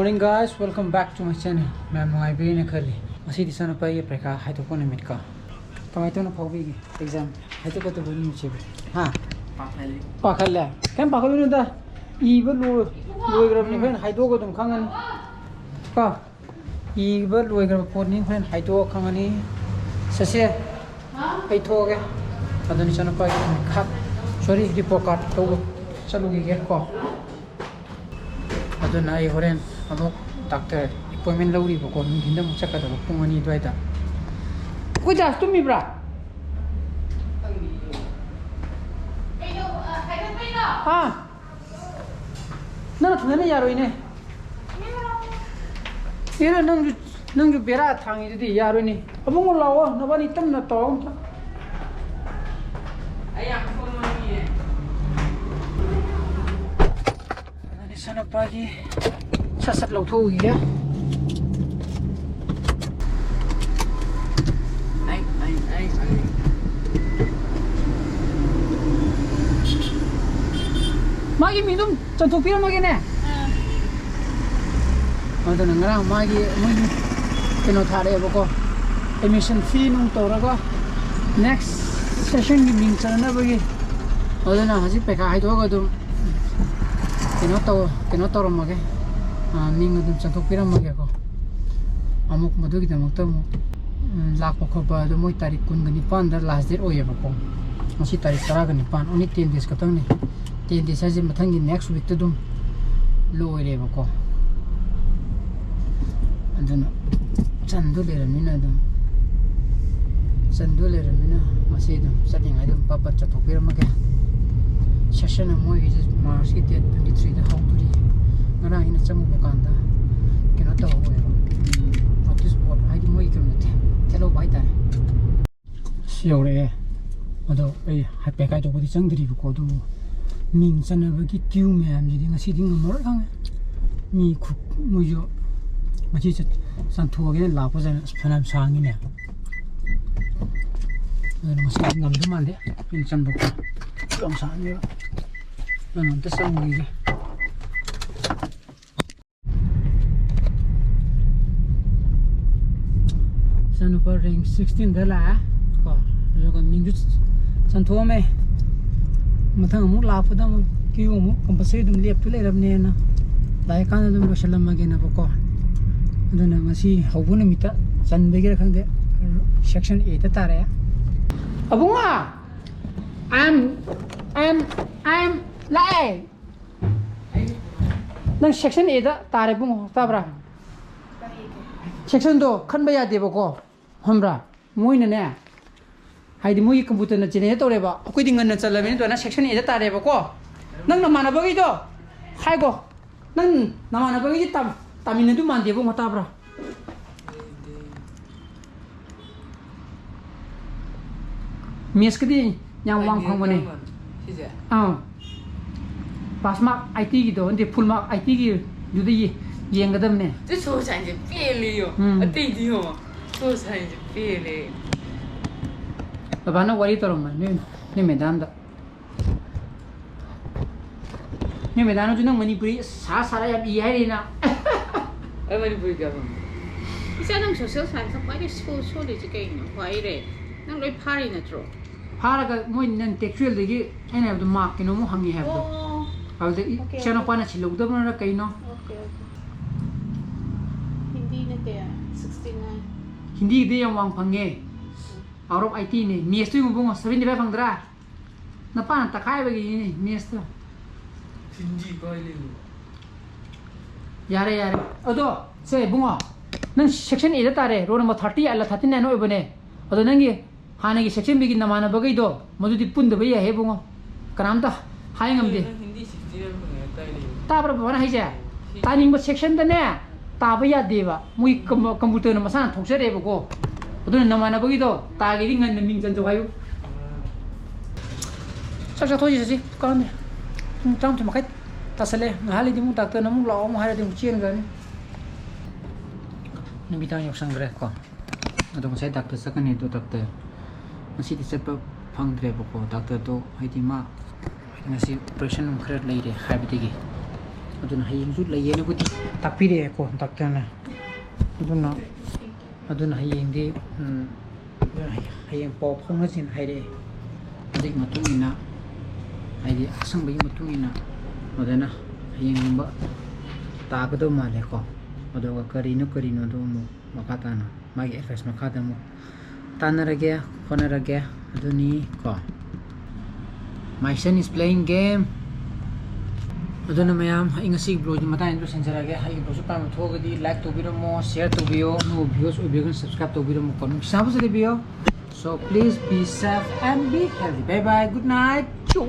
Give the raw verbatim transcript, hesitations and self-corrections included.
Hey guys, welcome back to my channel. ꯃꯌꯥꯝ ꯅꯨꯡꯉꯥꯏꯕꯤꯔꯤꯅ ꯈꯜꯂꯤ꯫ ꯉꯁꯤꯗꯤ ꯏꯆꯥꯅꯨꯄꯥꯒꯤ ꯄꯔꯤꯈꯥ ꯍꯥꯏꯗꯣꯛꯄ ꯅꯨꯃꯤꯠꯀꯣ꯫ ꯀꯃꯥꯏꯅ ꯇꯧꯅ ꯐꯥꯎꯕꯤꯒꯦ? Exam ꯍꯥꯏꯗꯣꯛꯀꯗꯕ ꯅꯨꯃꯤꯠꯁꯤꯕꯨ? ꯍꯥ? ꯄꯥꯈꯠꯂꯦ꯫ ꯄꯥꯈꯠꯂꯦ? ꯀꯩꯝ ꯄꯥꯈꯠꯂꯨꯅꯨꯗ꯫ ꯏꯕ ꯂꯣꯏ-, ꯂꯣꯏꯈ꯭ꯔꯕꯅꯤ꯫ ꯍꯣꯔꯦꯟ ꯍꯥꯏꯗꯣꯛꯑꯒ ꯑꯗꯨꯝ ꯈꯪꯉꯅꯤ꯫ ꯀꯣ? ꯏꯕ ꯂꯣꯏꯈ꯭ꯔꯕ ꯄꯣꯠꯅꯤ꯫ ꯍꯣꯔꯦꯟ ꯍꯥꯏꯗꯣꯛꯑ ꯈꯪꯉꯅꯤ꯫ ꯆꯠꯁꯦ꯫ ꯑꯩ ꯊꯣꯛꯑꯒꯦ꯫ ꯑꯗꯨꯅ ꯏꯆꯥꯅꯨꯄꯥꯒꯤ ꯈꯥꯛ-, sorry, report card ꯂꯧꯕ ꯆꯠꯂꯨꯈꯤꯒꯦ ꯀꯣ꯫ ꯑꯗꯨꯅ ꯑꯩ ꯍꯣꯔꯦꯟ ꯑꯃꯨꯛ doctor appointment ꯂꯧꯔꯤꯕꯀꯣ, ꯅꯨꯡꯊꯤꯟꯗ ꯑꯃꯨꯛ ꯆꯠꯀꯗꯕ ꯄꯨꯡ ꯑꯅꯤ ꯑꯗꯨꯋꯥꯏꯗ꯫ ꯑꯩꯈꯣꯏ ꯗꯥꯁ ꯇꯨꯝꯃꯤꯕ꯭ꯔꯥ? ꯍꯥ? ꯅꯪ ꯊꯨꯅꯅ ꯌꯥꯔꯣꯏꯅꯦ꯫ ꯑꯦꯔꯥ, ꯅꯪꯁꯨ, ꯅꯪꯁꯨ ꯕꯦꯔꯥ ꯊꯥꯡꯉꯤꯗꯨꯗꯤ ꯌꯥꯔꯣꯏꯅꯦ꯫ ꯑꯕꯨꯡꯉꯣ ꯂꯥꯛꯑꯣ, ꯅꯕꯥꯅꯤ ꯇꯞꯅ ꯇꯧ ꯑꯝꯇ꯫ ꯑꯗꯨꯅꯤ ꯏꯆꯥꯅꯨꯄꯥꯒꯤ ꯁꯠ ꯁꯠ ꯂꯧꯊꯣꯛꯎꯈꯤꯒꯦ꯫ ꯃꯥꯒꯤ ꯃꯤꯡꯗꯨꯝ ꯆꯟꯊꯣꯛꯄꯤꯔꯝꯃꯒꯦꯅꯦ꯫ ꯑꯗꯨꯅ ꯉꯔꯥꯡ ꯃꯥꯒꯤ, ꯃꯣꯏꯒꯤ ꯀꯩꯅꯣ ꯊꯥꯔꯛꯑꯦꯕꯀꯣ, admission fee ꯅꯨꯡ ꯇꯧꯔꯒ next sessionꯒꯤ ꯃꯤꯡ ꯆꯟꯅꯕꯒꯤ꯫ ꯑꯗꯨꯅ ꯍꯧꯖꯤꯛ ꯄꯩꯈꯥ ꯍꯥꯏꯗꯣꯛꯑꯒ ꯑꯗꯨꯝ ꯀꯩꯅꯣ ꯇꯧ-, ꯀꯩꯅꯣ ꯇꯧꯔꯝꯃꯒꯦ꯫ ꯑꯥ, ꯃꯤꯡ ꯑꯗꯨꯝ ꯆꯟꯊꯣꯛꯄꯤꯔꯝꯃꯒꯦꯀꯣ꯫ ꯑꯃꯨꯛ ꯃꯗꯨꯒꯤꯗꯃꯛꯇ ꯑꯃꯨꯛ, ꯎꯝ, ꯂꯥꯛꯄ ꯈꯣꯠꯄ ꯑꯗꯣ ꯃꯣꯏ ꯇꯥꯔꯤꯛ ꯀꯨꯟꯒ ꯅꯤꯄꯥꯟꯗ last date ꯑꯣꯏꯌꯦꯕꯀꯣ꯫ ꯉꯁꯤ ꯇꯥꯔꯤꯛ ꯇꯔꯥꯒ ꯅꯤꯄꯥꯟ, only ten days ꯈꯛꯇꯪꯅꯤ꯫ Ten days ꯍꯥꯏꯁꯦ ꯃꯊꯪꯒꯤ next weekꯇ ꯑꯗꯨꯝ ꯂꯣꯏꯔꯦꯕꯀꯣ꯫ ꯑꯗꯨꯅ ꯆꯟꯗꯣ ꯂꯩꯔꯕꯅꯤꯅ ꯑꯗꯨꯝ, ꯆꯟꯗꯣ ꯂꯩꯔꯕꯅꯤꯅ ꯉꯁꯤ ꯑꯗꯨꯝ ꯆꯠꯂꯤꯉꯩꯗ ꯑꯗꯨꯝ ꯄꯠ ꯄꯠ ꯆꯠꯊꯣꯛꯄꯤꯔꯝꯃꯒꯦ꯫ Session ꯑꯃ ꯃꯣꯏꯒꯤꯁꯦ Marchꯀꯤ date twenty threeꯗ ꯍꯧꯗꯣꯔꯤ꯫ ꯉꯔꯥꯡ ꯑꯩꯅ ꯆꯪꯉꯨꯕ ꯀꯥꯟꯗ ꯀꯩꯅꯣ ꯇꯧꯍꯧꯋꯦꯕ, notice board ꯍꯥꯏꯗꯤ ꯃꯣꯏ ꯀꯩꯅꯣꯗꯣ ꯊꯦ-, ꯊꯦꯠꯍꯧꯕ ꯍꯥꯏꯇꯥꯔꯦ꯫ ꯑꯁ, ꯌꯧꯔꯛꯑꯦ꯫ ꯑꯗꯣ ꯑꯩ ꯍꯥꯏꯐꯦꯠ ꯀꯥꯏꯗꯧꯕꯗꯤ ꯆꯪꯗ꯭ꯔꯤꯕꯀꯣ, ꯑꯗꯨꯕꯨ ꯃꯤꯡ ꯆꯟꯅꯕꯒꯤ queue ꯃꯌꯥꯝꯁꯤꯗꯤ ꯉꯁꯤꯗꯤ ꯉꯝꯃꯔꯣꯏ ꯈꯪꯉꯦ꯫ ꯃꯤ ꯈꯨ-, ꯃꯣꯏꯁꯨ ꯉꯁꯤ ꯆꯠ-, ꯆꯟꯊꯣꯛꯑꯒꯦꯅ ꯂꯥꯛꯄ ꯖꯥꯠꯅꯤ꯫ ꯑꯁ, ꯐꯅꯌꯥꯝ ꯁꯥꯡꯉꯤꯅꯦ꯫ ꯑꯗꯨꯅ ꯉꯁꯤꯗꯤ ꯉꯝꯗꯧ ꯃꯥꯟꯗꯦ ꯑꯩꯅ ꯆꯟꯕ queue ꯌꯥꯝ ꯁꯥꯡꯉꯦꯕ꯫ ꯑꯗꯨꯅ ꯑꯝꯇ ꯆꯪꯉꯨꯈꯤꯒꯦ꯫ ꯏꯆꯥꯅꯨꯄꯥ ꯔꯦꯡ ꯁꯤꯛꯁꯇꯤꯟꯗ ꯂꯥꯛꯑꯦ ꯀꯣ, ꯑꯗꯨꯒ ꯃꯤꯡꯁꯨ ꯆꯟꯊꯣꯛꯑꯝꯃꯦ꯫ ꯃꯊꯪ ꯑꯃꯨꯛ ꯂꯥꯛꯄꯗ ꯑꯃꯨꯛ ꯀ꯭ꯌꯨ ꯑꯃꯨꯛ ꯀꯝꯄꯜꯁꯔꯤ ꯑꯗꯨꯝ ꯂꯦꯞꯇꯨ ꯂꯩꯔꯕꯅꯦꯅ ꯂꯥꯛꯏꯀꯥꯟꯗ ꯑꯗꯨꯝ ꯂꯣꯏꯁꯤꯜꯂꯝꯃꯒꯦꯅꯕꯀꯣ꯫ ꯑꯗꯨꯅ ꯉꯁꯤ ꯍꯧꯕ ꯅꯨꯃꯤꯠꯇ ꯆꯟꯕꯒꯤꯔ ꯈꯪꯗꯦ, ꯁꯦꯛꯁꯟ ꯑꯦꯗ ꯇꯥꯔꯛꯑꯦ꯫ ꯑꯕꯨꯡꯉꯣ, ꯑꯥꯏ ꯑꯦꯝ, ꯑꯥꯏ ꯑꯦꯝ, ꯑꯥꯏ ꯑꯦꯝ ꯂꯥꯛꯑꯦ꯫ ꯅꯪ ꯁꯦꯛꯁꯟ ꯑꯦꯗ ꯇꯥꯔꯦ ꯏꯕꯨꯡꯉꯣ, ꯇꯥꯕ꯭ꯔꯥ? ꯁꯦꯛꯁꯟꯗꯣ ꯈꯟꯕ ꯌꯥꯗꯦꯕꯀꯣ, ꯈꯪꯕ꯭ꯔꯥ? ꯃꯣꯏꯅꯅꯦ, ꯍꯥꯏꯗꯤ ꯃꯣꯏꯒꯤ ꯀꯝꯄ꯭ꯌꯨꯇꯔꯅ ꯖꯦꯅꯦꯔꯦꯠ ꯇꯧꯔꯦꯕ, ꯑꯩꯈꯣꯏꯗꯤ ꯉꯟꯅ ꯆꯜꯂꯕꯅꯤꯅ ꯑꯗꯨꯃꯥꯏꯅ ꯁꯦꯛꯁꯟ ꯑꯦꯗ ꯇꯥꯔꯦꯕꯀꯣ꯫ ꯅꯪ ꯅꯃꯥꯟꯅꯕꯈꯩꯗꯣ ꯍꯥꯏꯒꯣ, ꯅꯪ ꯅꯃꯥꯟꯅꯕꯈꯩꯗꯤ ꯇꯥꯃꯤꯟꯅꯗꯨ ꯃꯥꯟꯗꯦꯕ, ꯇꯥꯕ꯭ꯔꯥ? ꯃꯦꯠꯁꯀꯤꯗꯤ ꯌꯥꯝ ꯋꯥꯡ ꯐꯪꯕꯅꯦ꯫ ꯁꯤꯁꯦ? ꯑꯥ, ꯄꯥꯁ ꯃꯥꯔꯛ ꯑꯥꯏꯇꯤꯒꯤꯗꯣ ꯅꯠꯇꯦ, ꯐꯨꯜ ꯃꯥꯔꯛ ꯑꯥꯏꯇꯤꯒꯤꯗꯨꯗ ꯌꯦꯡꯒꯗꯕꯅꯦ꯫ ꯁꯤ ꯁꯣꯁꯥꯏꯟꯁꯦ ꯄꯦꯜꯂꯦꯌꯣ꯫ ꯎꯝ꯫ ꯑꯇꯩꯗꯤ ꯌꯦꯡꯉꯣ, ꯁꯣꯁꯥꯏꯟꯁꯦ ꯄꯦꯜꯂꯦ꯫ ꯕꯕꯥꯅ ꯋꯥꯔꯤ ꯇꯧꯔꯝꯕꯅꯦ ꯅꯣꯏ, ꯅꯣꯏ ꯃꯦꯗꯥꯝꯗ꯫ ꯅꯣꯏ ꯃꯦꯗꯥꯝꯅꯁꯨ ꯅꯪ ꯃꯅꯤꯄꯨꯔꯤ ꯁꯥꯔ ꯁꯥꯔ ꯌꯥꯝ ꯏ ꯍꯥꯏꯔꯤꯅ꯫ ꯑꯩ ꯃꯅꯤꯄꯨꯔꯤ ꯀꯌꯥ ꯐꯪꯉꯦ? ꯏꯆꯥ, ꯅꯪ ꯁꯣꯁꯦꯜ ꯁꯥꯏꯟꯁꯇ ꯈ꯭ꯋꯥꯏꯗꯒꯤ ꯁꯣ-, ꯁꯣꯜꯂꯤꯁꯦ ꯀꯩꯒꯤꯅꯣ? ꯋꯥꯏꯔꯦ꯫ ꯅꯪ ꯂꯣꯏ ꯐꯥꯔꯤ ꯅꯠꯇ꯭ꯔꯣ? ꯐꯥꯔꯒ ꯃꯣꯏ ꯅꯟ ꯇꯦꯛꯆꯨꯋꯦꯜꯗꯒꯤ ꯑꯩꯅ ꯍꯥꯏꯕꯗꯣ ꯃꯥꯔꯛ ꯀꯩꯅꯣꯃꯨꯛ ꯍꯪꯉꯤ ꯍꯥꯏꯕꯗꯣ꯫ ꯑꯣ꯫ ꯑꯗꯨꯗ ꯑꯣꯀꯦ, ꯏꯆꯥꯅꯨꯄꯥꯅ ꯁꯤꯜꯍꯧꯗꯕꯅꯔ ꯀꯩꯅꯣ? Okay, okay. ꯍꯤꯟꯗꯤꯅ ꯀꯌꯥ? Sixty nine. ꯍꯤꯟꯗꯤꯒꯤꯗꯤ ꯌꯥꯝ ꯋꯥꯡ ꯐꯪꯉꯦ꯫ Out of ꯑꯥꯏꯇꯤꯅꯦ꯫ ꯃꯦꯠꯁꯇꯨ ꯌꯦꯡꯉꯨ ꯏꯕꯨꯡꯉꯣ, ꯁꯚꯦꯟꯇꯤ ꯐꯥꯏꯚ ꯐꯪꯗ꯭ꯔꯥ? ꯅꯄꯥꯅ ꯇꯛꯈꯥꯏꯕꯒꯤꯅꯤꯅꯦ ꯃꯦꯠꯁꯇꯣ꯫ ꯍꯤꯟꯗꯤ ꯀꯥꯏ ꯂꯩꯕ? ꯌꯥꯔꯦ, ꯌꯥꯔꯦ꯫ ꯑꯗꯣ, ꯁꯦ, ꯏꯕꯨꯡꯉꯣ, ꯅꯪ ꯁꯦꯛꯁꯟ ꯑꯦꯗ ꯇꯥꯔꯦ, ꯔꯣꯜ ꯅꯝꯕꯔ ꯊꯥꯔꯇꯤ ꯑꯥꯏꯠꯂ ꯊꯥꯔꯇꯤ ꯅꯥꯏꯟ ꯑꯣꯏꯕꯅꯦ꯫ ꯑꯗꯣ ꯅꯪꯒꯤ ꯍꯥꯟꯅꯒꯤ ꯁꯦꯛꯁꯟ ꯕꯤꯒꯤ ꯅꯃꯥꯟꯅꯕꯈꯩꯗꯣ, ꯃꯗꯨꯗꯤ ꯄꯨꯟꯗꯕ ꯌꯥꯏꯍꯦ, ꯏꯕꯨꯡꯉꯣ꯫ ꯀꯅꯥꯝꯇ ꯍꯥꯏ ꯉꯝꯗꯦ꯫ ꯅꯪ ꯍꯤꯟꯗꯤ ꯁꯤꯛꯁꯇꯤ ꯅꯥꯏꯟ ꯐꯪꯉꯦ, ꯀꯥꯏ ꯂꯩꯕ? ꯇꯥꯕ꯭ꯔꯥ ꯕꯕꯥꯅ ꯍꯥꯏꯁꯦ? ꯁꯤ ꯇꯥꯅꯤꯡꯕ ꯁꯦꯛꯁꯟꯗꯅꯦ, ꯇꯥꯕ ꯌꯥꯗꯦꯕ꯫ ꯃꯣꯏ ꯀꯝ-, ꯀꯝꯄ꯭ꯌꯨꯇꯔꯅ ꯃꯁꯥꯅ ꯊꯣꯛꯆꯔꯛꯑꯦꯕꯀꯣ꯫ ꯑꯗꯨꯅ ꯅꯃꯥꯟꯅꯕꯒꯤꯗꯣ ꯇꯥꯒꯦꯗꯤ ꯉꯟꯅ ꯃꯤꯡ ꯆꯟꯖꯧ ꯍꯥꯏꯌꯨ꯫ ꯆꯥꯛ ꯆꯥꯊꯣꯛꯑꯁꯤ ꯆꯠꯁꯤ, ꯀꯥꯟꯗꯦ꯫ ꯄꯨꯡ ꯇꯔꯥꯃꯥꯊꯣꯏ ꯃꯈꯥꯏ ꯇꯥꯁꯜꯂꯦ꯫ ꯉꯥꯏꯍꯥꯛ ꯂꯩꯗꯤ ꯑꯃꯨꯛ ꯗꯥꯛꯇꯔꯅ ꯑꯃꯨꯛ ꯂꯥꯛꯑꯣ ꯑꯃꯨꯛ ꯍꯥꯏꯔꯗꯤ ꯑꯃꯨꯛ ꯆꯦꯟꯈ꯭ꯔꯅꯤ꯫ ꯅꯨꯃꯤꯗꯥꯡ ꯌꯧꯁꯟꯈ꯭ꯔꯦꯀꯣ꯫ ꯑꯗꯣ ꯉꯁꯥꯏ ꯗꯥꯛꯇꯔ ꯆꯠꯀꯅꯤ, ꯑꯗꯣ ꯗꯥꯛꯇꯔ ꯉꯁꯤꯗꯤ ꯆꯠꯄ ꯐꯪꯗ꯭ꯔꯦꯕꯀꯣ꯫ ꯗꯥꯛꯇꯔꯗꯣ ꯍꯥꯏꯗꯤ ꯃꯥ ꯉꯁꯤ ꯑꯣꯄꯔꯦꯁꯟ ꯑꯃ ꯈꯔ ꯂꯩꯔꯦ ꯍꯥꯏꯕꯗꯒꯤ, ꯑꯗꯨꯅ ꯍꯌꯦꯡꯁꯨ ꯂꯩꯌꯦꯅꯕꯨꯗꯤ ꯇꯥꯛꯄꯤꯔꯛꯑꯦꯀꯣ ꯗꯥꯛꯇꯔꯅ꯫ ꯑꯗꯨꯅ ꯑꯗꯨꯅ ꯍꯌꯦꯡꯗꯤ, ꯎꯝ, ꯑꯗꯨꯅ ꯍꯌꯦꯡ ꯄꯥꯎ ꯐꯥꯎꯅꯁꯤꯅ ꯍꯥꯏꯔꯛꯑꯦ꯫ ꯑꯗꯨꯒꯤ ꯃꯇꯨꯡ ꯏꯟꯅ, ꯍꯥꯏꯗꯤ ꯑꯁꯪꯕꯒꯤ ꯃꯇꯨꯡ ꯏꯟꯅ, ꯃꯗꯨꯅ ꯍꯌꯦꯡꯒꯨꯝꯕ ꯇꯥꯒꯗꯧ ꯃꯥꯜꯂꯦꯀꯣ꯫ ꯑꯗꯨꯒ ꯀꯔꯤꯅꯣ ꯀꯔꯤꯅꯣꯗꯣ ꯑꯃꯨꯛ ꯃꯈꯥ ꯇꯥꯅ ꯃꯥꯒꯤ ꯑꯦꯗꯚꯥꯏꯁ ꯃꯈꯥꯗ ꯑꯃꯨꯛ ꯇꯥꯟꯅꯔꯒꯦ, ꯍꯣꯠꯅꯔꯒꯦ꯫ ꯑꯗꯨꯅꯤ ꯀꯣ, my son is playing game꯫ ꯑꯗꯨꯅ ꯃꯌꯥꯝ, ꯑꯩ ꯉꯁꯤꯒꯤ ꯕ꯭ꯂꯣꯒꯤ ꯃꯇꯥꯡꯗ ꯂꯣꯏꯁꯤꯟꯖꯔꯒꯦ꯫ ꯑꯩꯒꯤ ꯕ꯭ꯂꯣꯒꯁꯨ ꯄꯥꯝꯕ ꯊꯣꯛꯑꯒꯗꯤ ꯂꯥꯏꯛ ꯇꯧꯕꯤꯔꯝꯃꯣ, ꯁꯤꯌꯔ ꯇꯧꯕꯤꯌꯣ꯫ ꯑꯅꯧꯕ ꯚ꯭ꯌꯨꯁ ꯑꯣꯏꯕꯤꯔꯒꯅ ꯁꯕꯁꯀ꯭ꯔꯥꯏꯕ ꯇꯧꯕꯤꯔꯝꯃꯣ ꯀꯣ꯫ ꯅꯨꯡꯁꯥꯕꯁꯨ ꯂꯩꯕꯤꯌꯣ꯫ So please be safe and be healthy. Bye bye. Good night. Choo.